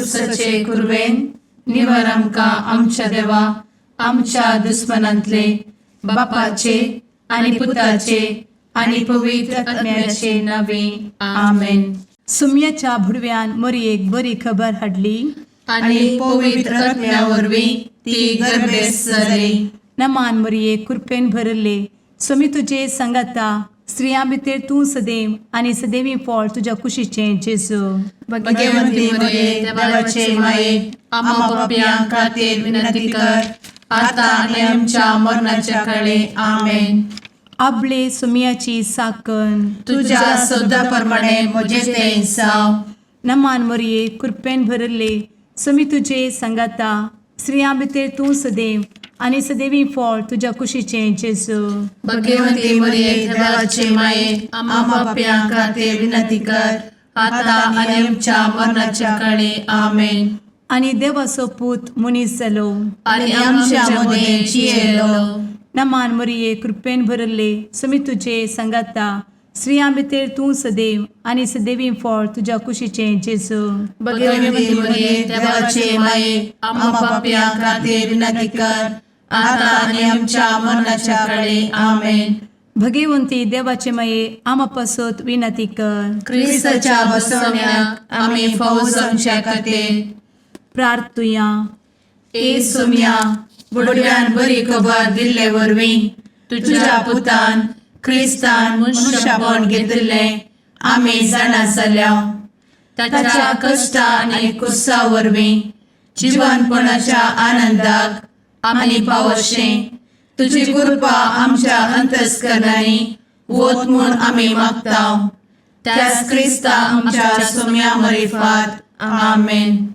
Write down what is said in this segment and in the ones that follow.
कुर्साचे कुरवेन निवर आमकां आमच्या देवा आमच्या दुस्मनांतले बापाचे आनी पुताचे आनी पवित्र आत्म्याचे नावे. आमेन. सुम्याच्या भुडव्यान मोरयेक बरी खबर हाडली. आनी पवित्र आत्म्या वरवीं ती गर्भेस्त जाली. नमान मोरये, कृपेन भरले, स्वामी तुजे सांगाता. स्त्रियां भितर तूं सदैव आनी सदैवी फळ तुज्या कुशीचें जेजू. भगवंती मरिये, देवाचे माये, आम्हा पापयां खातीर विनंती कर, आता आनी आमच्या मरणाच्या काळी. आमेन. आबले सुम्याची साकन. तुझ्या शब्दा प्रमाणे म्हजे ते जावं. नमान मोरये, कृपेन भरले, स्वामी तुजे सांगाता. स्त्रियां भितर तूं सदैव आनी सदैवी फळ तुज्या कुशीचें जेजू. भगवंती मरिये, देवाचे माये, आम्हा पापयां खातीर विनंती कर, आता आनी आमच्या मरणाच्या काळी. आमेन. आनी देवाचो पूत मनीस जालो आनी आमच्या मदें जियेलो. नमान मोरये, कृपेन भरले, स्वामी तुजे सांगाता. स्त्रियां भितर तूं सदैव आनी सदैवी फळ तुज्या कुशीचें जेजू. भगवंती मरिये, देवाचे माये, आम्हा पापयां खातीर विनंती कर, आता आनी आमच्या मरणाच्या काळी. आमेन. भगवंती देवाचे माये, आमा पासत विनंती कर. क्रिस्ताच्या बसवण्याक आमी फावो जावच्या खातीर प्रार्थुया. ए सोम्या, बुडव्यान बरी खबर दिल्ले वरवीं तुझ्या पुतान क्रिस्तान मनुष्यपण घेतिल्लें आमी जाणा जाल्या. ताच्या कश्टा आनी कुर्सा वरवीं जिवनपणाच्या आनंदाक आमी पावशें तुजी कृपा आमच्या अंतस्करणांनी वत म्हूण आमी मागता, त्याच क्रिस्ता आमच्या सोम्या मरिफात. आमेन.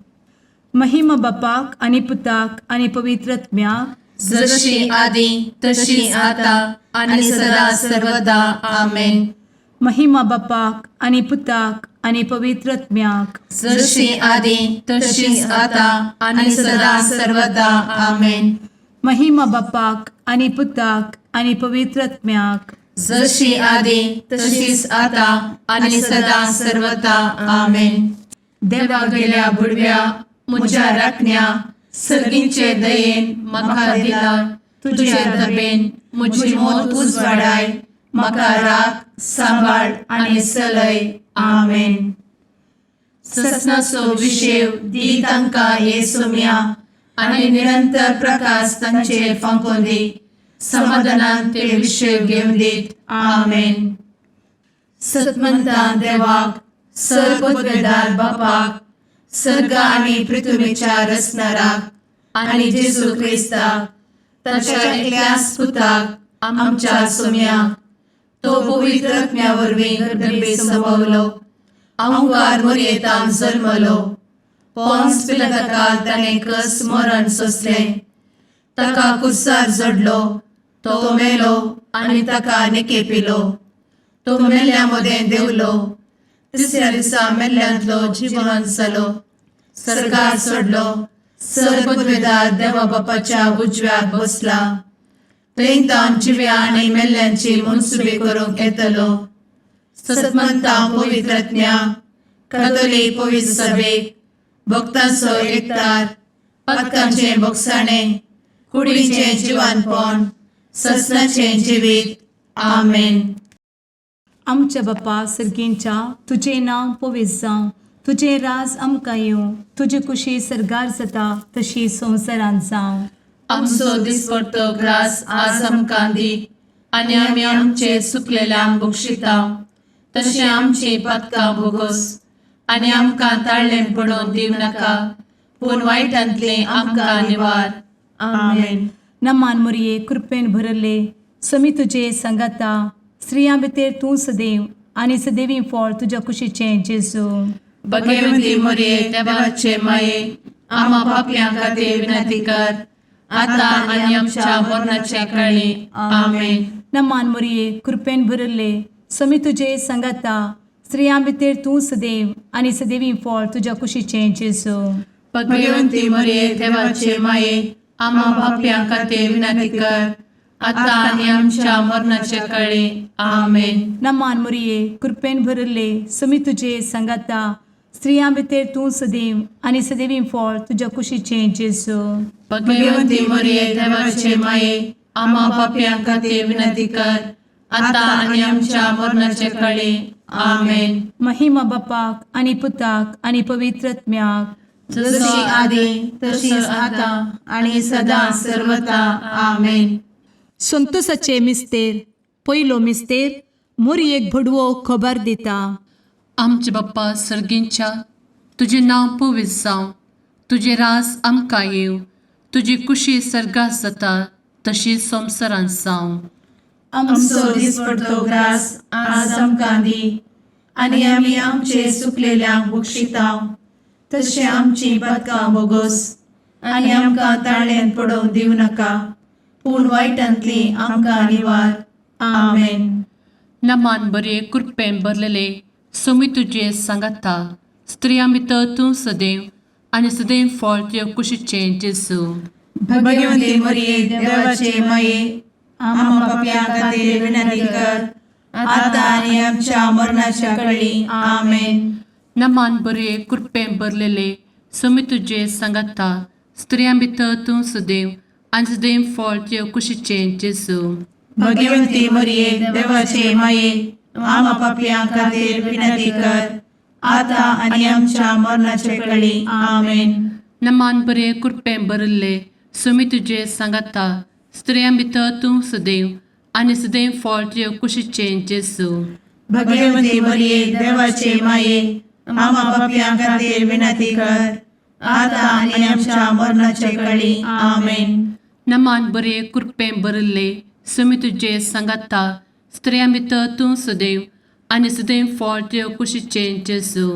महिमा बापाक आनी पुताक आनी पवित्र आत्म्याक. जशी आदी तशी आता आणि सदा सर्वदा. आमेन. महिमा बापाक आनी पुताक आनी पवित्र आत्म्याक. जशी आदी तशीच आता आणि सदा सर्वदा. आमेन. महिमा बापाक आनी पुताक आनी पवित्र आत्म्याक. जशी आदी तशीच आता आणि सदा सर्वदा. आमेन. देवा गेल्या बुडव्या म्हज्या राखण्या, सर्गींचे दयेन म्हाका दिला तुझे दबेन म्हजी मोत उजवाडाय, म्हाका राख, सांबाळ आनी चलय. आमेन. ससनाचो विशेव दी तांकां हे सोम्या आनी निरंतर प्रकाश तांचेर फांकोवन दी. समाधानान ते विशेव घेवन दीत. आमेन. सतमंतान देवाक, सर्वपदवेदार बापाक, सर्ग आनी पृथ्वीच्या रचणाराक आनी जेजू क्रिस्ताक ताच्या एकल्याच पुताक आमच्या सोम्याक, तो पवित्र आत्म्या वरवीं गर्भे संभवलो, अंकार मोरयेतान जल्मलो, पोन्स पिलाताकाल ताणें कस मरण सोंसलें, ताका कुर्सार जडलो, तो मेलो आनी ताका निकेपिलो, तो मेल्ल्या मदें देंवलो, तिसऱ्या दिसा मेल्ल्यांतलो जिवन जालो, सर्गार चडलो, सर्वपदवेदार देवा बापाच्या उजव्याक बसला, थंय तावन जिव्या आनी मेल्ल्यांची मनसुबी करूंक येतलो. सतमंता पवित्रज्ञा कथोलीक पवित्र सभेक, भक्तांचो एकतार, पातकांचें भोगसाणें, कुडीचें जिवानपण, ससनाचें जिवीत. आमेन. आमच्या बापा सर्गींच्या, तुजें नांव पवित्र जावं, तुजें राज आमकां येवं, तुजी कुशी सर्गार जाता तशी संवसारांत जावं. आमचो दिसपडतो ग्रास आज आमकां दी आनी आमी आमचे चुकलेल्यांक बक्षिता तशें आमची पातकां भोगोस आनी आमकां ताळ्ळें पडोवन दिवं नाका, पूण वायटांतलें आमकां निवार. आमेन. नमान मोरये, कृपेन भरले, समी तुजे सांगाता. स्त्रियां भितर तूं सदैव आनी सदैवी फळ तुज्या कुशीचें जेजू. भगवती मोरये, देवाचे माये, आम्हा पापयां खातीर विनंती कर, आता आनी आमच्या मरणाच्या काळी. आमेन. नमान मोरये, कृपेन भरले, समी तुजे सांगाता. स्त्रियां भितर तूं सदैव आनी सदैवी फळ तुज्या कुशीचें जेजू. भगवती मोरये, देवाचे माये, आम्हा पापयां खातीर विनंती कर, आता आनी आमच्या मरणाच्या काळी. आमेन. नमान मोरये, कृपेन भरले, समी तुजे सांगाता. स्त्रियां भितर तूं सदैव आनी सदैवी फळ तुज्या कुशीचें जेजू. भगवती मरिये, देवाचे माये, आम्हा पापयां खातीर विनंती कर, आता आनी आमच्या मरणाचे कळी. आमेन. महिमा बापाक आनी पुताक आनी पवित्र आत्म्याक. जशी आदी तशीच आता आणि सदा सर्वता. आमेन. संतोषाचे मिस्तेर. पयलो मिस्तेर, मोरयेक भडवो खबर दिता. आमचे बाप्पा सर्गींच्या, तुजें नांव पवित्र जावं, तुजें रास आमकां येवं, तुजी कुशी सर्गात जाता तशी संवसारांत जावं. आमचो दिसपडतो ग्रास आज आमकां दी आनी आमी आमचे सुकलेल्यांक बक्षितांव तशें आमची पदकां बोगोस आनी आमकां ताळ्यान पडोवंक दिवं नाका, पूण वायटांतली आमकां निवार. आमेन. नमान बरे, कृपेन भरलेले, सोमी तुजे सांगाता, स्त्रियां भितर तूं सदैव आनी सदैव फळ तुजे कुशीचें जेजू. भगवंती मरिये, देवाचे माये, आम्हा पापयां खातीर विनंती कर, आता आनी आमच्या मरणाच्या कळी. आमेन. नमान बरे, कृपेन भरलेले, सोमी तुजे सांगाता, स्त्रियां भितर तूं सदैव आनी सदैव फळ तुजे कुशीचें जेजू. भगवंती मरिये, देवाचे माये, आम्हा पापयां खातीर विनंती कर, आता आनी आमच्या मरणाचे कळी. आमेन. नमान बरे, कृपेन भरिल्ले, सोमी तुजे सांगाता, स्त्रियां भितर तूं सदैव आनी सदैव फळ तुजे कुशीचें जेजू. भगवंती मरिये, देवाचे माये, आम्हा पापयां खातीर विनंती कर, आता आनी आमच्या मरणाचे कळी. आमेन. नमान बरे, कृपेन भरिल्ले, सोमी तुजे सांगाता, स्त्रियां भितर तूं सदैव आनी सदैव फळ तुजे कुशीचें जेजू.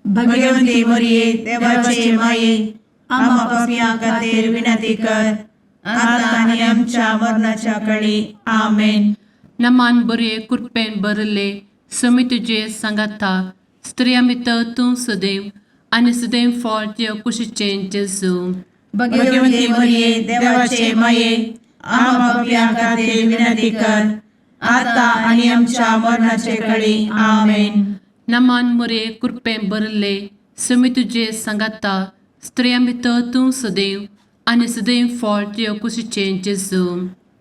भगवंती मरिये, देवाचे माये, आम्हा पापयां खातीर विनंती कर, आता आनी आमच्या मरणाच्या कळी. आमेन. नमान बरे, कृपेन भरिल्ले, सोमी तुजे सांगाता, स्त्रियां भितर तूं सदैव आनी सदैव फळ तुजे कुशीचें जेजू. भगवंती मरिये, देवाचे माये, आम्हा पापयां खातीर विनंती कर, आता आनी आमच्या मरणाचे कळी. आमेन. नमान मोरे, कृपेन भरिल्ले, सोमी तुजे सांगाता, स्त्रियां भितर तूं सदैव आनी सदैव फळ तुजे कुशीचें जेजू.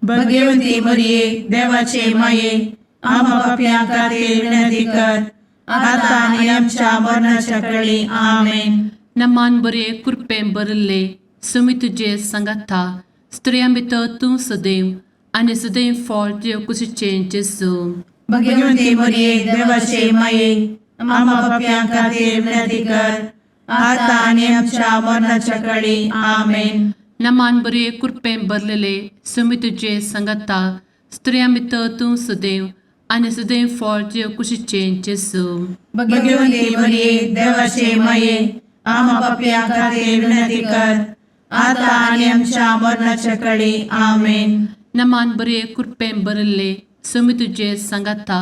भगवंती मरिये, देवाचे माये, आम्हा पापयां खातीर विनंती कर, आता आनी आमच्या मरणाच्या कळी. आमेन. नमान बरे, कृपेन भरिल्ले, सोमी तुजे सांगाता, स्त्रियां भितर तूं सदैव आनी सदैव फळ तुजे कुशीचें जेजू. भगवंती मरिये, देवाचे माये, आम्हा पापयां खातीर विनंती कर, आता आनी आमच्या मरणाच्या कळी. आमेन. नमान बरे, कृपेन भरलेले, सोमी तुजे सांगाता, स्त्रियां भितर तूं सदैव आनी सदैव फळ तुजे कुशीचें जेजू. भगवंती मरिये, देवाचे माये, आम्हा पापयां खातीर विनंती कर, आता आनी आमच्या मरणाच्या कळी. आमेन. नमान बरे, कृपेन भरिल्ले, सोमी तुजे सांगाता,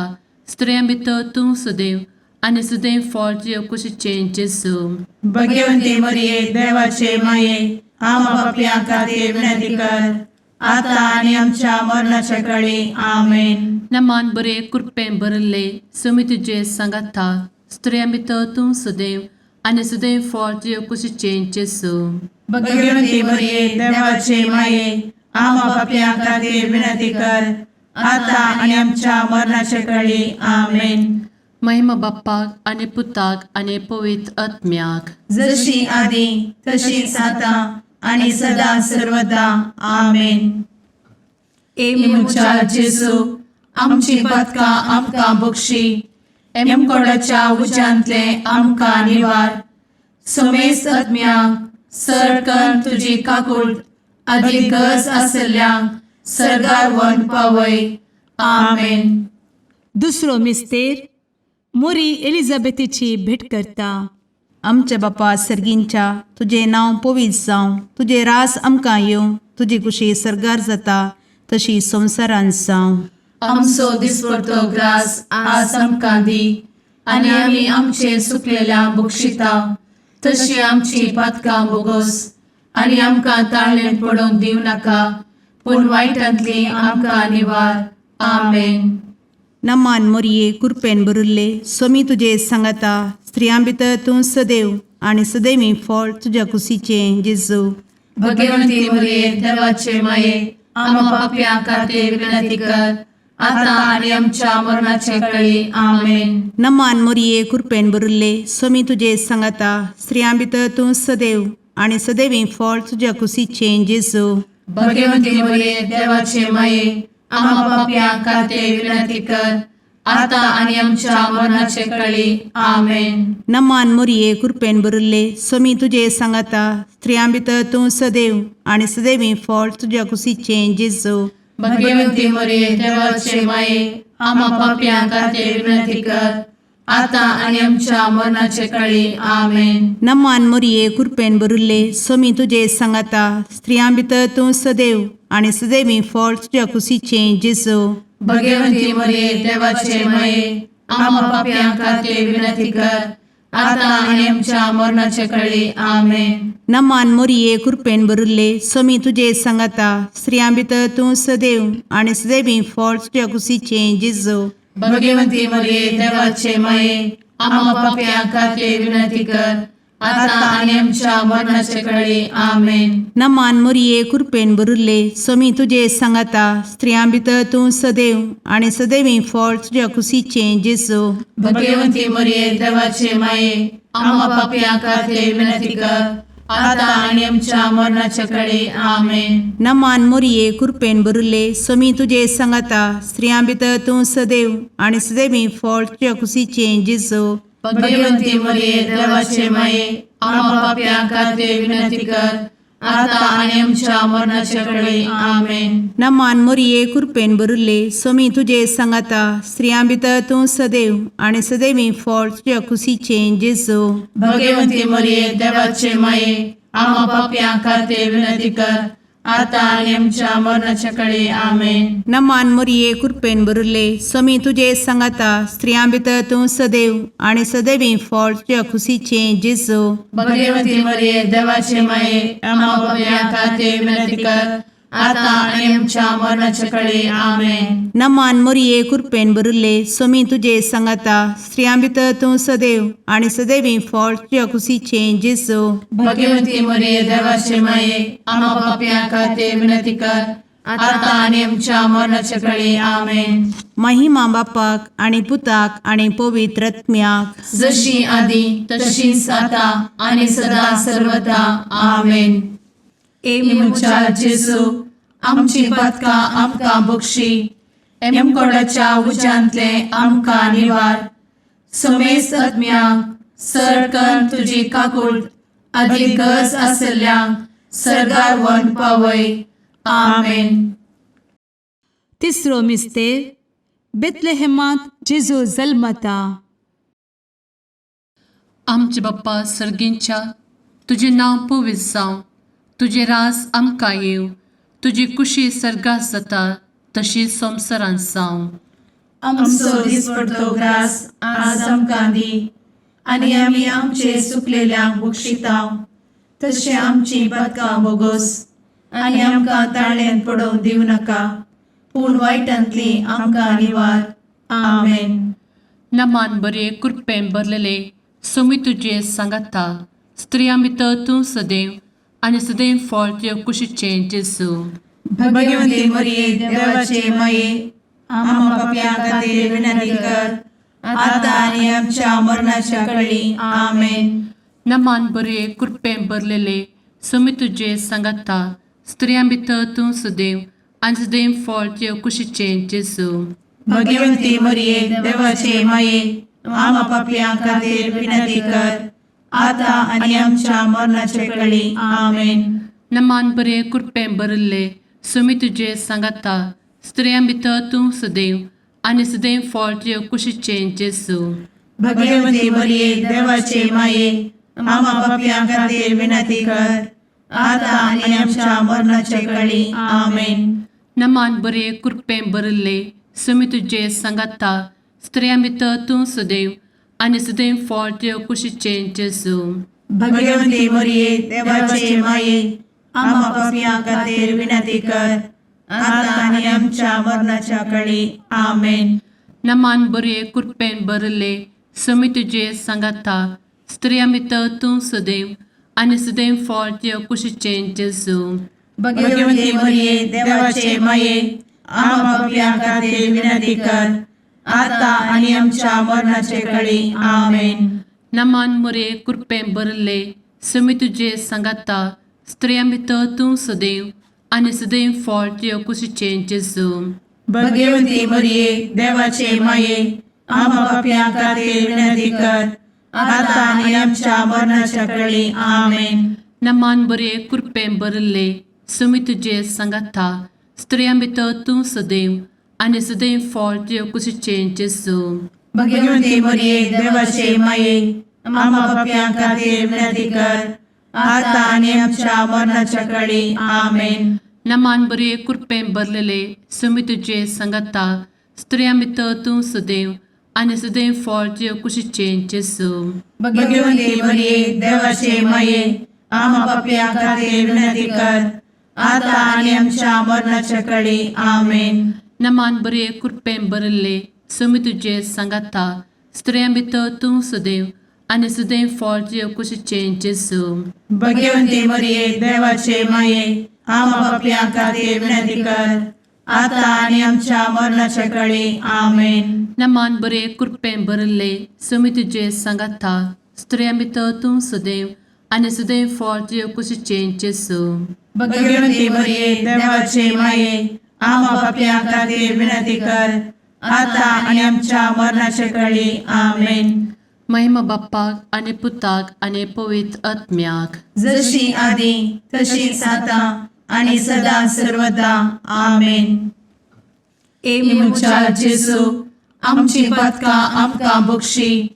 स्त्रियां भितर तूं सदैव आनी सदैव फळ तुजे कुशीचें जेजू. भगवंती मरिये, देवाचे माये, आम्हा पापयां खातीर विनंती कर, आता आनी आमच्या मरणाच्या कळी. आमेन. नमान बरे, कृपेन भरिल्ले, सोमी तुजे सांगाता, स्त्रियां भितर तूं सदैव आनी सदैव फळ तुजे कुशीचें जेजू. भगवंती मरिये, देवाचे माये, आम्हा पापयां खातीर विनंती कर, आता आनी आमच्या मरणाच्या कळी. आमेन. महिमा बाप्पाक आनी पुताक आनी पवित्र आत्म्याक. जशी आदी तशीच आता आणि सदा सर्वदा. आमेन. ए म्हज्या जेजू, आमची पदकां आमकां बक्षी, एमकोडाच्या उज्यांतले आमकां निवार, समेस्त आत्म्यांक सरकन तुजी काकूळ आदी गरज आसल्ल्यांक सर्गार वन पावय. आमेन. दुसरो मिस्तेर, मोरी एलिझाबेथीची भेट करता. आमच्या बापा सर्गींच्या, तुजें नांव पवित्र जावं, तुजें रास आमकां येवं, तुजी कुशी सर्गार जाता तशी संवसारांत जावं. आमचो दिसपडतो ग्रास आज आमकां दी आनी आमी आमचे सुकलेल्या बक्षिता तशी आमची पातकां बोगोस आनी आमकां ताळ्ळें पडोवंक दिवं नाका, पूण वायटांतली आमकां निवार. आमेन. नमान मोरये, कुरपेन भरिल्ले, स्वामी तुजे सांगाता, स्त्रियां भितर तूं सदैव आनी सदैवी फळ तुज्या कुशीचें जेजू. भगवंती मरिये देवाचे माये, आम्हा पापयां खातीर विनंती कर, आता आनी आमच्या मरणाचे कळी. आमेन. नमान मोरये, कृपेन भरिल्ले, स्वामी तुजे सांगाता. स्त्रियां भितर तूं सदैव आनी सदैवी फळ तुज्या कुशीचें जेजू. भगवंती मरिये देवाचे माये, आम्हा पापयां खातीर विनंती कर, आता आनी आमच्या मरणाचे कळी. आमेन. नमान मोरये, कृपेन भरिल्ले, स्वामी तुजे सांगाता. स्त्रियां भितर तूं सदैव आनी सदैवी फळ तुज्या कुशीचें जेजू. भगवंती मरिये देवाचे माये, आम्हा पापयां खातीर विनंती कर, आता आनी आमच्या मरणाचे कळी. आमेन. नमान मोरये, कृपेन भरिल्ले, स्वामी तुजे सांगाता. स्त्रियां भितर तूं सदैव आनी सदैवी फळ तुज्या कुशीचें जेजू. भगवंती मरिये देवाचे माये, आम्हा पापयां खातीर विनंती कर, आता आनी आमच्या मरणाचे कळी. आमेन. नमान मोरये, कृपेन भरिल्ले, स्वामी तुजे सांगाता. स्त्रियां भितर तूं सदैव आनी सदैवी फळ तुज्या कुशीचें जेजू. भगवंती मरिये देवाचे माये, आम्हा पापयां खातीर विनंती कर, आता आनी आमच्या मरणाचे कळी. आमेन. नमान मोरये, कृपेन भरिल्ले, स्वामी तुजे सांगाता. स्त्रियां भितर तूं सदैव आनी सदैवी फळ तुज्या कुशीचें जेजू. भगवंती मरिये देवाचे माये, आम्हा पापयां खातीर विनंती कर, आता आनी आमच्या मरणाचे कळी. आमेन. नमान मोरये, कृपेन भरिल्ले, स्वामी तुजे सांगाता. स्त्रियां भितर तूं सदैव आनी सदैवी फळ तुज्या कुशीचें जेजू. भगवंती मरिये देवाचे माये, आम्हा पापयां खातीर विनंती कर, आता आनी आमच्या मरणाचे कळी. आमेन. नमान मोरये, कृपेन भरिल्ले, स्वामी तुजे सांगाता. स्त्रियां भितर तूं सदैव आनी सदैवी फळ तुज्या कुशीचें जेजू. भगवंती मरिये देवाचे माये, आम्हा पापयां खातीर विनंती कर, आता आनी आमच्या मरणाच्या कळी. आमेन. नमान मोरये, कृपेन भरिल्ले, स्वामी तुजे सांगाता. स्त्रियां भितर तूं सदैव आनी सदैवी फळ तुज्या कुशीचें जेजू. भगवंती मरिये देवाचे माये, आम्हा पापयां खातीर विनंती कर, आता आनी आमच्या मरणाच्या कळी. आमेन. नमान मोरये, कृपेन भरिल्ले, स्वामी तुजे सांगाता. स्त्रियां भितर तूं सदैव आनी सदैवी फळ तुज्या कुशीचें जेजू. भगवंती मरिये देवाचे माये, आम्हा पापयां खातीर विनंती कर, आता आनी आमच्या मरणाच्या कळी. आमेन. महिमा बापाक आनी पुताक आनी पवित्र आत्म्याक, जशी आदी तशीच आता आनी सदा सर्वदा. आमेन. ए म्हज्या जेजू, आमची पातकां आमकां बक्षी, एमकोडाच्या उज्यांतले आमकां निवार, समेस्त आत्म्यांक सरकन तुजी काकूट आदी गरज आसल्ल्यांक सर्गार व्हरून पावय. आमेन. तिसरो मिस्तेर, बेतलेहेमांत जेजू जल्मता. आमचे बाप्पा सर्गींच्या, तुजें नांव पवित्र जावं, तुजें राज आमकां येवं, तुजी कुशी सर्गात जाता तशी संवसारांत जावं. आमचो दिसपडतो ग्रास आज आमकां दी, आनी आमी आमचे सुकलेल्यांक बक्षितांव, तशें आमची पातकां बोगोस, आनी आमकां ताळ्यान पडोवंक दिवं नाका, पूण वायटांतली आमकां निवार. आमेन. नमान बरे, कृपेन भरलेले, सोमी तुजे सांगाता, स्त्रियां भितर तूं सदैव आनी सदैव फळ तुजे कुशीचें जेजू. भगवंती मरिये देवाचे माये, आम्हा पापयां खातीर विनंती कर, आता आनी आमच्या मरणाच्या कळी. आमेन. नमान बरे, कृपेन भरलेले, सोमी तुजे सांगाता, स्त्रियां भितर तूं सदैव आनी सदैव फळ तुजे कुशीचें जेजू. भगवंती मरिये देवाचे माये, आम्हा पापयां खातीर विनंती कर, आता आनी आमच्या मरणाच्या कळी. आमेन. नमान बरे, कृपेन भरिल्ले, सोमी तुजे सांगाता, स्त्रियां भितर तूं सदैव आनी सदैव फळ तुजे कुशीचें जेजू. भगवंती मरिये देवाचे माये, आम्हा पापयां खातीर विनंती कर, आता आनी आमच्या मरणाच्या कळी. आमेन. नमान बरे, कृपेन भरिल्ले, सोमी तुजे सांगाता, स्त्रियां भितर तूं सदैव आनी सदैव फळ तुजे कुशीचें जेजू. भगवंती मरिये देवाचे माये, आम्हा पापयां खातीर विनंती कर, आता आनी आमच्या मरणाच्या कळी. आमेन. नमान बरे, कृपेन भरिल्ले, समी तुजे सांगाता स्त्रियां भितर तूं सदैव आनी सदैव फळ तुज्या कुशीचें जेजू. भगवती मरिये, देवाचे माये, आम्हा पापयां खातीर विनंती कर, आता आनी आमच्या मरणाचे कळी. आमेन. नमान मुरे कृपें भरले, समी तुजे सांगाता स्त्रियां भितर तूं सदैव आनी सदैव फळ तुज्या कुशीचें जेजू. भगवती मरिये, देवाचे माये, आम्हा पापयां खातीर विनंती कर, आता आनी आमच्या मरणाच्या कळी. आमेन. नमान बरे कृपें भरले, समी तुजे सांगाता स्त्रियां भितर तूं सदैव आनी सदैव फळ तुज्या कुशीचें जेजू. भगवती मरिये, देवाचे माये, आम्हा पापयां खातीर विनंती कर, आता आनी आमच्या मरणाच्या कळी. आमेन. नमान बरे कृपें भरलेले, समी तुजे सांगाता स्त्रियां भितर तूं सदैव आनी सदैव फळ तुज्या कुशीचें जेजू. भगवती मरिये, देवाचे माये, आम्हा पापयां खातीर विनंती कर, आता आनी आमच्या मरणाच्या कळी. आमेन. नमान बरे कृपें भरले, समी तुजे सांगाता स्त्रियां भितर तूं सदैव आनी सदैव फळ तुज्या कुशीचें जेजू. भगवती मरिये, देवाचे माये, आम्हा पापयां खातीर विनंती कर, आता आनी आमच्या मरणाच्या कळी. आमेन. नमान बरे कृपें भरले, समी तुजे सांगाता स्त्रियां भितर तूं सदैव आनी सदैव फळ तुज्या कुशीचें जेजू. भगवती मरिये, देवाचे माये, आम्हा पापयां खातीर विनंती कर, आता आनी आमच्या मरणाच्या कळी. आमेन. महिमा बाप्पाक आनी पुताक आनी पवित्र आत्म्याक. जशी आदी तशीच आता आणि सदा सर्वदा. आमेन. ए म्हज्या जेजू, आमची पातकां आमकां बक्षी,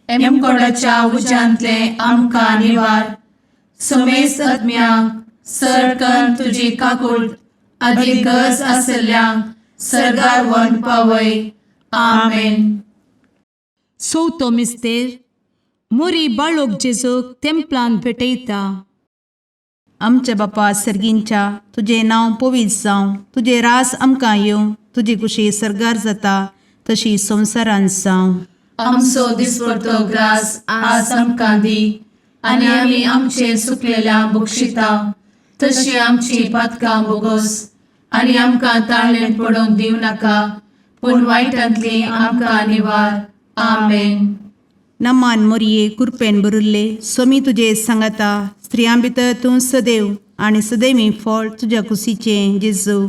एमकोडाच्या उज्यांतले आमकां निवार, समेस्त आत्म्यांक सरकन तुजी काकूळ आदी गरज आसल्ल्यांक सर्गार व्हरून पावय. आमेन. चवथो मिस्तेर. मुरी बाळोक जेजूक तेंपलान भेटयता. आमच्या बापा सर्गींच्या, तुजें नांव पवित्र जावं, तुजें रास आमकां येवं, तुजी कुशी सर्गार जाता तशी संवसारांत जावं. आमचो दिसपडतो ग्रास आज आमकां दी आनी आमी आमचे सुकलेल्या बक्षिता तशी आमची पातकां बोगोस आनी आमकां ताळणेंत पडोवंक दिवं नाका, पूण वायटांतली आमकां निवार. आमेन. नमान मोरये, कुरपेन भरिल्ले, सोमी तुजे सांगाता, स्त्रियां भितर तूं सदैव आनी सदैवी फळ तुज्या कुशीचें जेजू.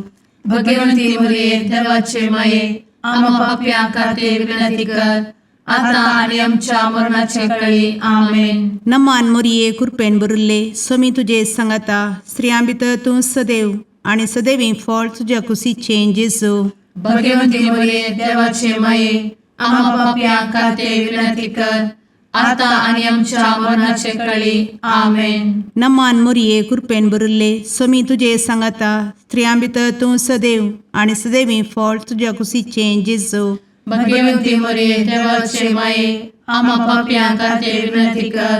भगवंती मरिये, देवाचे माये, आम्हा पापयां खातीर विनंती कर, आता आनी आमच्या मरणाचे कळी. आमेन. नमान मोरये, कुरपेन भरिल्ले, सोमी तुजे सांगाता, स्त्रियां भितर तूं सदैव आनी सदैवी फळ तुज्या कुशीचें जेजू. भगवंती मरिये, देवाचे माये, आम्हा पापयां खातीर विनंती कर, आता आनी आमच्या मरणाचे कळी. आमेन. नमान मोरये, कुरपेन भरिल्ले, सोमी तुजे सांगाता, स्त्रियां भितर तूं सदैव आनी सदैवी फळ तुज्या कुशीचें जेजू. भगवंती मरिये, देवाचे माये, आम्हा पापयां खातीर विनंती कर,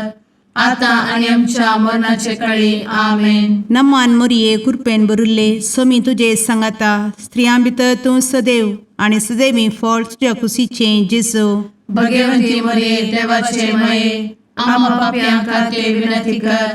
आता आनी आमच्या मरणाचे कळी. आमेन. नमान मोरये, कुरपेन भरिल्ले, सोमी तुजे सांगाता, स्त्रियां भितर तूं सदैव आनी सदैवी फळ तुज्या कुशीचें जेजू. भगवंती मरिये, देवाचे माये, आम्हा पापयां खातीर विनंती कर,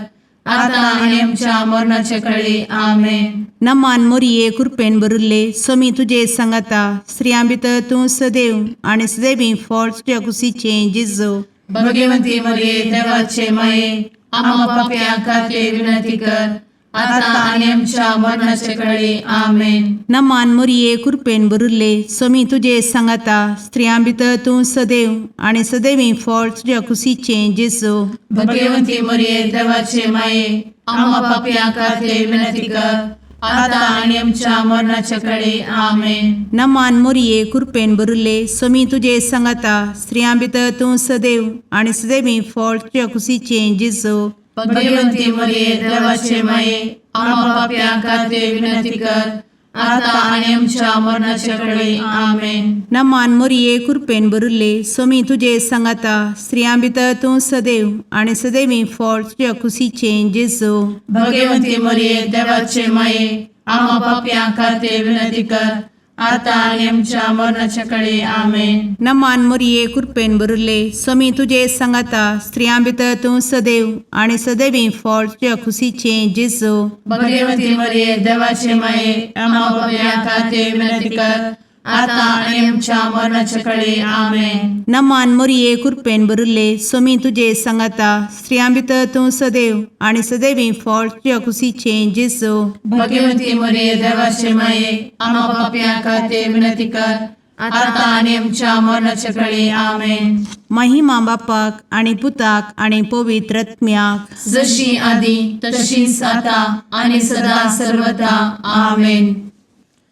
आता आनी आमच्या मरणाचे कळी. आमेन. नमान मोरये, कुरपेन भरिल्ले, सोमी तुजे सांगाता, स्त्रियां भितर तूं सदैव आनी सदैवी फळ तुज्या कुशीचें जेजू. भगवंती मरिये, देवाचे माये, आम्हा पापयां खातीर विनंती कर, आता आनी आमच्या मरणाचे कळी. आमेन. नमान मोरये, कुरपेन भरिल्ले, सोमी तुजे सांगाता, स्त्रियां भितर तूं सदैव आनी सदैवी फळ तुज्या कुशीचें जेजू. भगवंती मरिये, देवाचे माये, आम्हा पापयां खातीर विनंती कर, आता आनी आमच्या मरणाचे कळी. आमेन. नमान मोरये, कुरपेन भरिल्ले, सोमी तुजे सांगाता, स्त्रियां भितर तूं सदैव आनी सदैवी फळ तुज्या कुशीचें जेजू. भगवंती मरिये, देवाचे माये, आम्हा पापयां खातीर विनंती कर, आता आनी आमच्या मरणाचे कळी. आमेन. नमान मोरये, कुरपेन भरिल्ले, सोमी तुजे सांगाता, स्त्रियां भितर तूं सदैव आनी सदैवी फळ तुज्या कुशीचें जेजू. भगवंती मरिये, देवाचे माये, आम्हा पापयां खातीर विनंती कर, आतां आनी आमच्या मरणाच्या कडे आमेन. नमान मोरये कृपेन भरिल्ले, स्वामी तुजे सांगाता, स्त्रियां भितर तूं सदैव आनी सदैवी फळ तुज्या खुशीचें जेजू. भगवती मरिये, देवाचे माये, आम्हा पापयां खातीर विनंती कर, आतां आनी आमच्या मरणाच्या कडे आमेन. नमान मोरये कृपेन भरिल्ले, स्वामी तुजे सांगाता, स्त्रियां भितर तूं सदैव आनी सदैवी फळ तुज्या खुशीचें जेजू. भगवती मरिये, देवाचे माये, आम्हा पापयां खातीर विनंती कर, आतां आनी आमच्या मरणाच्या कडे आमेन. महिमा बापाक आनी पुताक आनी पवित्र आत्म्याक. जशी आदी तशीच आता आणि सदा सर्वदा आमेन.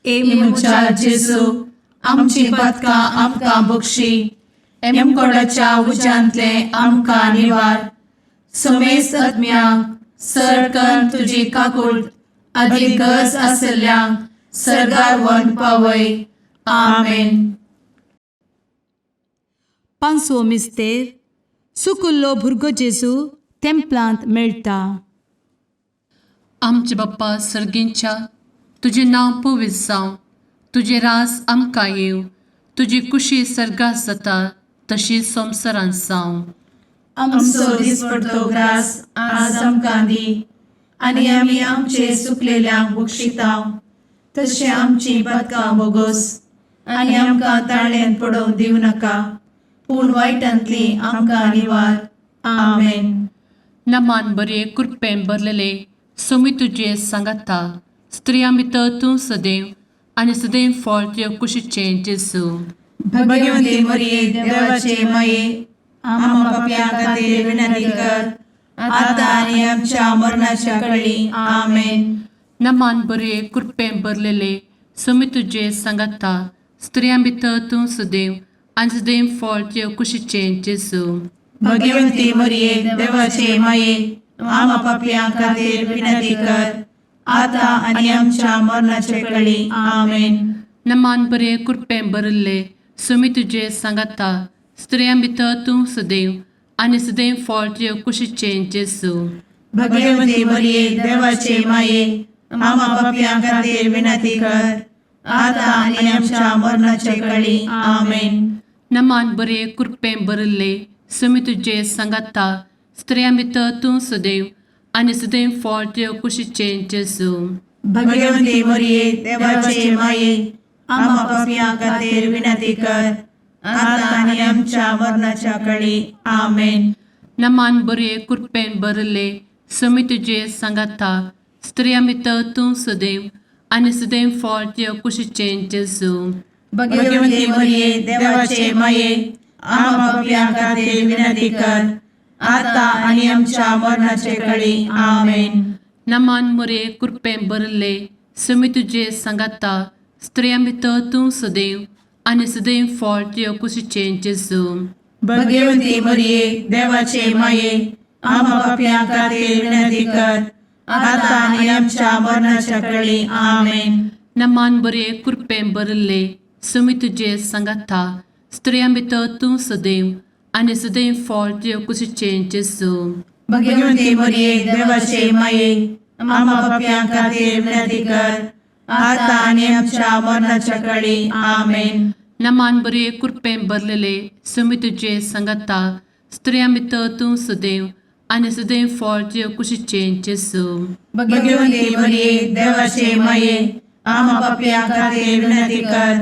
ए म्हज्या जेजू, आमची पदकां आमकां बक्षी, एमकोडाच्या उज्यांतले आमकां निवार, समेस्त आत्म्यांक सरकन तुजी काकूळ आदी गरज आसल्ल्यांक सरगार वन पावय. आमेन. पांचवो मिस्तेर, सुकुल्लो भुरगो जेजू तेंपलांत मेळटा. आमचे बाप्पा सर्गींच्या, तुजें नांव पवित्र जावं, तुजें रास आमकां येवं, तुजी कुशी सर्गात जाता तशी संवसारांत जावं. आमचो दिसपडतो ग्रास आज आमकां दी, आनी आमी आमचे सुकलेल्यांक बक्षितांव, तशें आमची पदकां बोगोस, आनी आमकां ताळ्यान पडोवंक दिवं नाका, पूण वायटांतली आमकां निवार. आमेन. नमान बरे कृपेन भरलेले, सोमी तुजे सांगाता, स्त्रियां भितर तूं सदैव आनी सदैव फळ तुज्या कुशीचें जेजू. भगवती मरिये, देवाचे माये, आम्हा पापयां खातीर विनंती कर, आतां आनी आमच्या मरणाच्या कळी. आमेन. नमान बरे कृपेन भरलेले, सोमी तुजे सांगाता, स्त्रियां भितर तूं सदैव आनी सदैव फळ तुज्या कुशीचें जेजू. भगवती मरिये, देवाचे माये, आम्हा पापयां खातीर विनंती कर, आतां आनी आमच्या मरणाचे कळी. आमेन. नमान बरे कृपेन भरिल्ले, सुमी तुजे सांगाता, स्त्रियां भितर तूं सदैव आनी सदैव फळ तुज्या कुशीचें जेजू. भगवती मरिये, देवाचे माये, आम्हा पापयां खातीर विनंती कर, आतां आनी आमच्या मरणाचे कळी. आमेन. नमान बरे कृपेन भरिल्ले, सुमी तुजे सांगाता, स्त्रियां भितर तूं सदैव आनी सदैव फळ तुज्या कुशीचें जेजू. भगवती मरिये, देवाचे माये, आम्हा पापयां खातीर विनंती कर, आतां आनी आमच्या मरणाच्या कळी. आमेन. नमान बरे कृपेन भरिल्ले, सुमी तुजे सांगाता, स्त्रियां भितर तूं सदैव आनी सदैव फळ तुज्या कुशीचें जेजू. भगवती मरिये, देवाचे माये, आम्हा पापयां खातीर विनंती कर, आतां आनी आमच्या मरणाचे कळी. आमेन. नमान मोरे कृपेन भरिल्ले, सुमी तुजे सांगाता, स्त्रियां भितर तूं सदैव आनी सदैव फळ तुज्या कुशीचें जेजू. भगवती मरिये, देवाचे माये, आम्हा पापयां खातीर विनंती कर, आतां आनी आमच्या मरणाच्या कळी. आमेन. नमान बरे कृपेन भरिल्ले, सुमी तुजे सांगाता, स्त्रियां भितर तूं सदैव आनी सदैव फळ तुज्या कुशीचें जेजू. भगवती मरिये, देवाचे माये, आम्हा पापयां खातीर विनंती कर, आतां आनी आमच्या मरणाच्या कळी. आमेन. नमान बरे कृपेन भरलेले, सुमी तुजे सांगाता, स्त्रियां भितर तूं सदैव आनी सदैव फळ तुज्या कुशीचें जेजू. भगवती मरिये, देवाचे माये, आम्हा पापयां खातीर विनंती कर,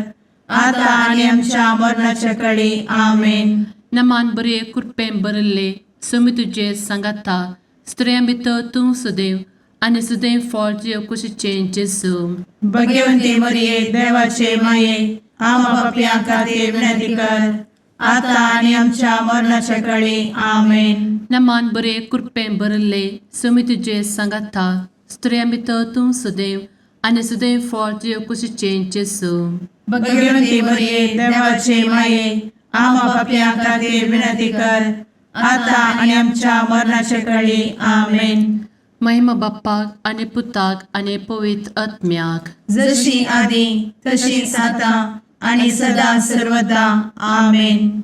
आतां आनी आमच्या मरणाच्या कळी. आमेन. नमान बरे कृपेन भरिल्ले, सुमी तुजे सांगाता, स्त्रियां भितर तूं सदैव आनी सदैव फळ तुज्या कुशीचें जेजू. भगवती मरिये, देवाचे माये, आम्हा पापयां खातीर विनंती कर, आतां आनी आमच्या मरणाच्या कळी. आमेन. नमान बरे कृपेन भरिल्ले, सुमी तुजे सांगाता, स्त्रियां भितर तूं सदैव आनी सदैव फळ तुज्या कुशीचें जेजू. भगवती मरिये, देवाचे माये, आम्हा पापयां खातीर विनंती कर, आतां आनी आमच्या मरणाच्या कळी. आमेन. महिमा बाप्पाक आनी पुताक आनी पवित्र आत्म्याक. जशी आदी तशीच आतां आणि सदा सर्वदा. आमेन.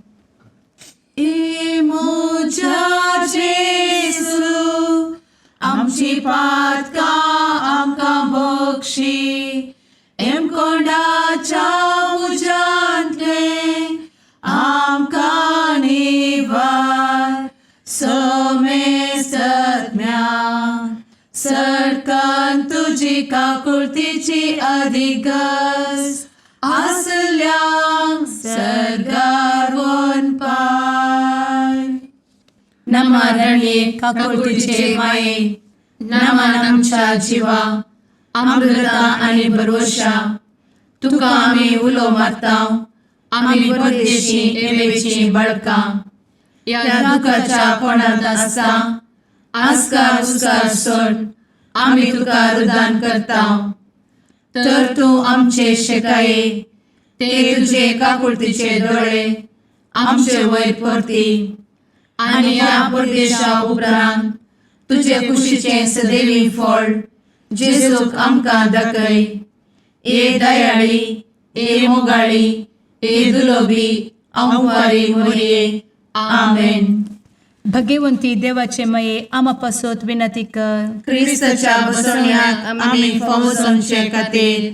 ए म्हज्या जेजू, आमची पातकां आमकां बक्षी, एमकोंडाच्या तुजी काकुळतीची अधिक गरज आसल्यांक सर्गार वनपाय. नमा रणये काकुळतीचे माये, नमन आमच्या जिवा, अमृता आनी भरवशा, तुका आमी उलो मारता, आमी परदेशी एवेची बळकां ह्या दुखाच्या कोणांत आसता आस्कार उस्कार सोड आमी तुका रुदान करता, तर तूं आमचे शेकाये ते तुजे काकुळतीचे दोळे आमचे वयर परती आनी ह्या परदेशा उपरांत तुजे कुशीचें सदैवी फळ जेजूक आमकां दाखय. ए दयाळी, ए मोगाळी, ए दुलोबी अंवारी मोरये, आमेन. भगवंती देवाचे मये आमा पासत विनंती कर. क्रिस्ताच्या बसवण्याक आमी फावो जावचे खातीर.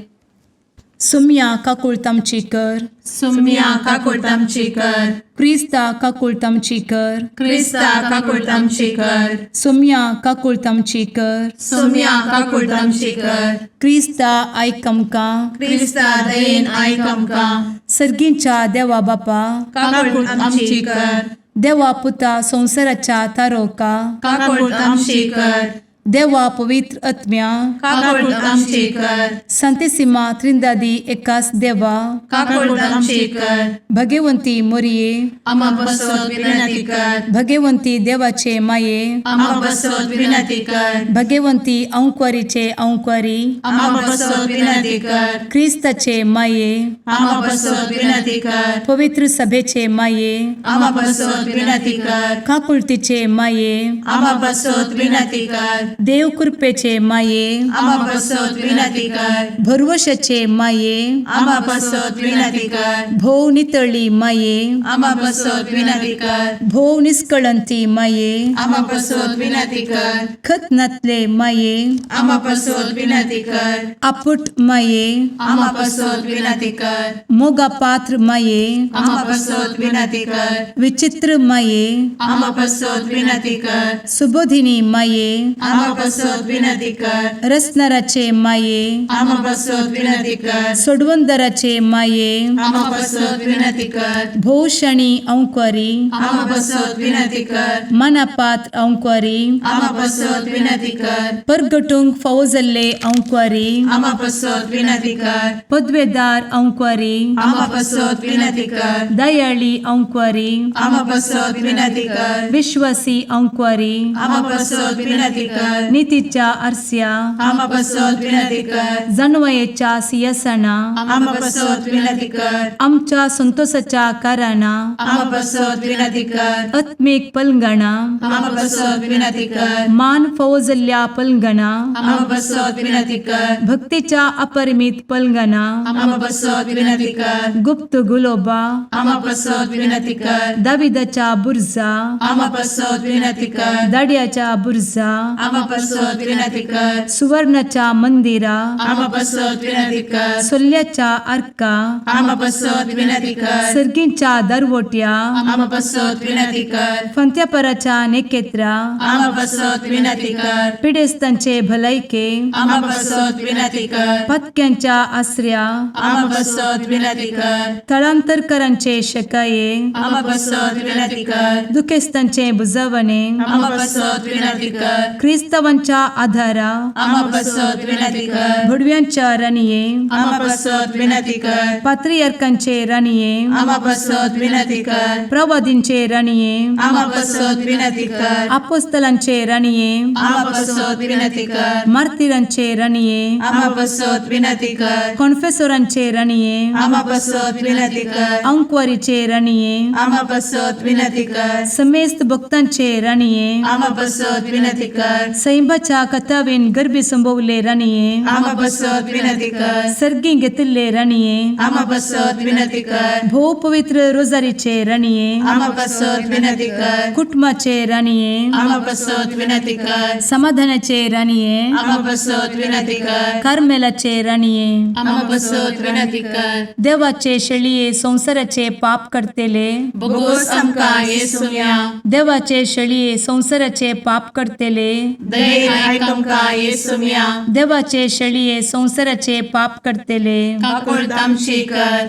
सुम्या काकुळत आमची कर. सुम्या काकुळट आमची कर. क्रिस्ता काकुळत आमची कर. क्रिस्ता काकुळट आमची कर. सुम्या काकुळत आमची कर. सुम्या काकुळट आमची कर. क्रिस्ता आयक आमकां. क्रिस्ता दयेन आयक आमकां. सर्गींच्या देवा बापा, काकुळट आमची कर. देवा पुता संवसाराच्या तारोका, काकुळट आमची कर. देवा पवित्र आत्म्या, काकुळट आमची कर. संतेसिमा त्रिंदादी एकास देवा, काकुळट आमची कर. भगवंती मोरये, आमा बसत विनंती कर. भगवंती देवाचे माये, आमा बसत विनंती कर. भगवंती अंक्वारीचे अंक्वारी, आमा बसत विनंती कर. क्रिस्ताचे माये, आमा बसत विनंती कर. पवित्र सभेचे माये, आमा बसत विनंती कर. काकुळतीचे माये, आमा बसत विनंती कर. देव कृपेचे माये, आमा बसत विनंती कर. भरवशाचे माये, आमा बसत विनंती कर. भोव नितळी माये, आमा बसत विनंती कर. भोव निस्कळंती माये, आमा बसत विनंती कर. खत नातले माये, आमा बसत विनंती कर. आपुट माये, आमा बसत विनंती कर. मोगा पात्र माये, आमा बसत विनंती कर. विचित्र माये, आमा बसत विनंती कर. सुबोधिनी माये, आमा बसत विनंती कर. रसनाराचे माये, आमा बसत विनंती कर. सोडवंदराचे माये, आमा बसत विनंती कर. भोवशणी अंक्वारी, आमा बसत विनंती कर. मनापात्र अंक्वारी, आमा बसत विनंती कर. परगटूंक फावो जाल्ले अंक्वारी, आमा बसत विनंती कर. पदवेदार अंक्वारी, आमा बसत विनंती कर. दयाळी अंक्वारी, आमा बसत विनंती कर. विश्वासी अंक्वारी, आमा बसत विनंती कर. नितीच्या आरस्या, आमा बसत विनंती कर. जानवयेच्या सियासना, आमा बसत विनंती कर. आमच्या संतोषाच्या कारणा, आमा बसत विनंती कर. आत्मीक पलंगणा, आमा बसत विनंती कर. मान फावो जाल्ल्या पलंगणा, आमा बसत विनंती कर. भक्तीच्या अपरिमित पलंगणा, आमा बसत विनंती कर. गुप्त गुलोबा, आमा बसत विनंती कर. दाविदाच्या बुर्जा, आमा बसत विनंती कर. दाड्याच्या बुर्जा, आमा बसत विनंती कर. सुवर्णाच्या मंदिरा, आमा बसत विनंती कर. सोल्ल्याच्या आर्का, आमा बसत विनंती कर. सर्गींच्या दरवट्या, आमा बसत विनंती कर. फंत्यापराच्या नेकेत्रा, आमा बसत विनंती कर. पिडेस्तांचे भलायके, आमा बसत विनंती कर. पत्क्यांच्या आसऱ्या, आमा बसत विनंती कर. थळांतरकरांचे शकाये, आमा बसत विनंती कर. दुखेस्तांचे बुजवणे, आमा बसत विनंती कर. क्रिस्तावांच्या आधारा, आमा बसत विनंती कर. भुडव्यांच्या राणये, आमा बसत विनंती कर. पात्रियार्कांचे राणये, आमा बसत विनंती कर. प्रवादींचे राणये, आमा बसत विनंती कर. आपोस्तलांचे राणये, आमा बसत विनंती कर. मार्तिरांचे राणये, आमा बसत विनंती कर. कॉन्फेसोरांचे राणये, आमा बसत विनंती कर. अंक्वारीचे राणये, आमा बसत विनंती कर. समेस्त भक्तांचे राणये, आमा बसत विनंती कर. सैंबाच्या कथावेन गर्भी संभवले राणये, आमा बसत विनंती कर. सर्गी घेतिल्ले राणये, आमा बसत विनंती कर. भोव पवित्र रोजारीचे राणये, आमा बसत विनंती कर. कुटुंबाचे राणये, आमा बसत विनंती कर. समाधानाचे राणये, आमा बसत विनंती कर. कार्मेलाचे राणये, आमा बसत विनंती कर. देवाचे शेळये संवसाराचे पाप करतेले, बोगोस आमकां येसुया. देवाचे शेळये संवसाराचे पाप करतेले, दयेन आयक आमकां येसुम्या. देवाचे शेळये संवसाराचे पाप करतले, काकुळट आमची कर.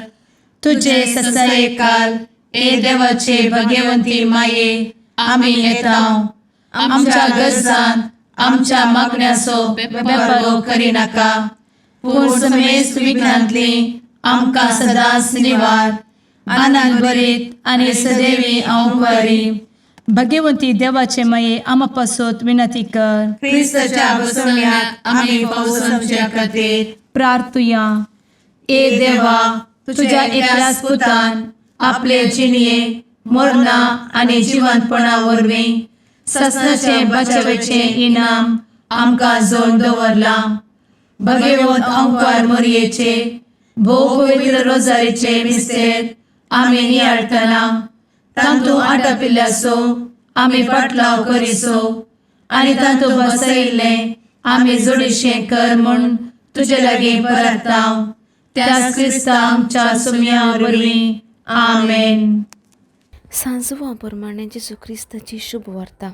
तुझे तुझे ससायकाल ए देवाचे भगवंती माये, आमी येता. आमच्या गरजान आमच्या मागण्याचो बेपर्वो करिनाका, पूण समेस्त विघ्नांतली आमकां सदांच निवार. आनंद भरीत आनी सदैवी अंवकारी. भगवंती देवाचे माये, आमा पासत विनंती कर. क्रिस्ताच्या बसवण्याक आमी पावसाच्या खातीर. प्रार्थुया. ए देवा, तुझ्या एकल्याच पुतान आपले जिणये मरणा आनी जिवंतपणा वरवीं ससनाचे बचावेचें इनाम आमकां जोड दवरलां. भगवंत अंकार मोरयेचे भोव पवित्र रोजारीचे मिस्तेर आमी नियाळटना तांतू आटापिल्ल्याचो आमी पाटलाव करिसो आनी तांतू बसयिल्लें आमी जोडीशें कर म्हूण तुजे लागीं परताव, त्याच क्रिस्ता आमच्या सुम्या वरवीं. आमेन. सांजवा प्रमाणे जेजू क्रिस्ताची शुभ वार्ता.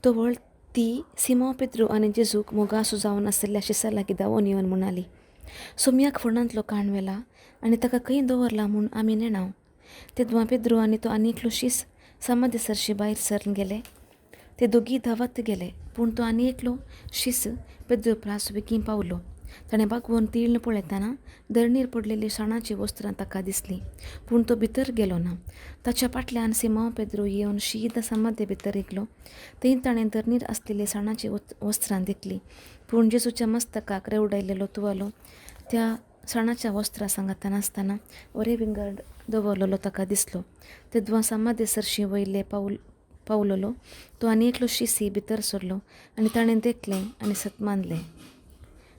तवळ ती सिमांव पेद्रू आनी जेजूक मोगासो जावन आशिल्ल्या शिसा लागीं धांवून येवन म्हणाली, सोमयाक फोंडांतलो काण व्हेला आनी ताका खंय दवरला म्हूण आमी नेणाव. तेदवां पेद्रू आनी तो आनी एकलो शीस समाधी सरशी भायर सरन गेले. ते दोगीय धांवत गेले, पूण तो आनी एकलो शीस पेद्रू प्रास बेगीन पावलो. ताणें बागवोन तीर्ण पळयतना धरणीर पडलेली साणाचीं वस्त्रां ताका दिसलीं, पूण तो भितर गेलो ना. ताच्या फाटल्यान सिमांव पेद्रू येवन शीद समाधी भितर रिगलो. थंय ताणें धरणीर आसलेली साणाचीं वस्त्रां देखलीं, पूण जेजूच्या मस्तकाक रेवडायलेलो तुवालो त्या साणाच्या वस्त्रां सांगाता नासतना वरे विंगड दवरलेलो ताका दिसलो. तेदवां समाधी सरशी वयले पावलेलो तो आनी एकलो शिसी भितर सरलो आनी ताणें देखलें आनी सत मानलें.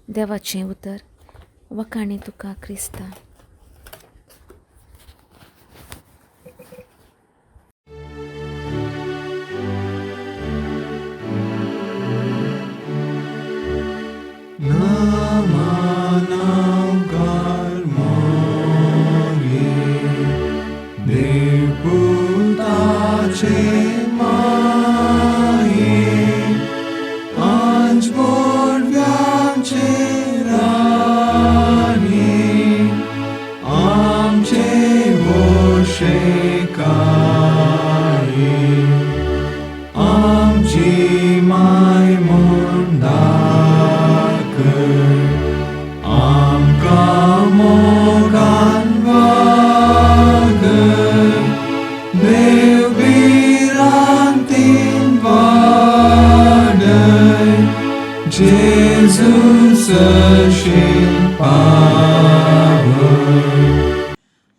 देवाचें उतर. वखाणी तुका क्रिस्ता.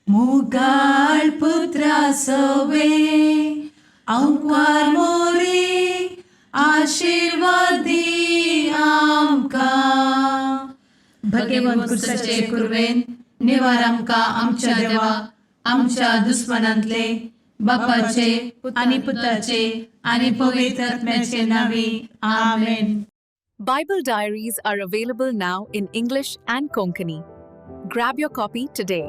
मुगाळ पुत्रा सवे अंकार मोरे, आशिर्वादी आमकां. भगवंत कुर्साचे कुर्वेन निवार आमकां आमच्या देवा, आमच्या दुस्मनांतले. बापाचे आनी पुताचे आनी पवित्र आत्म्याचे नावे. आमेन. Bible Diaries are available now in English and Konkani. Grab your copy today.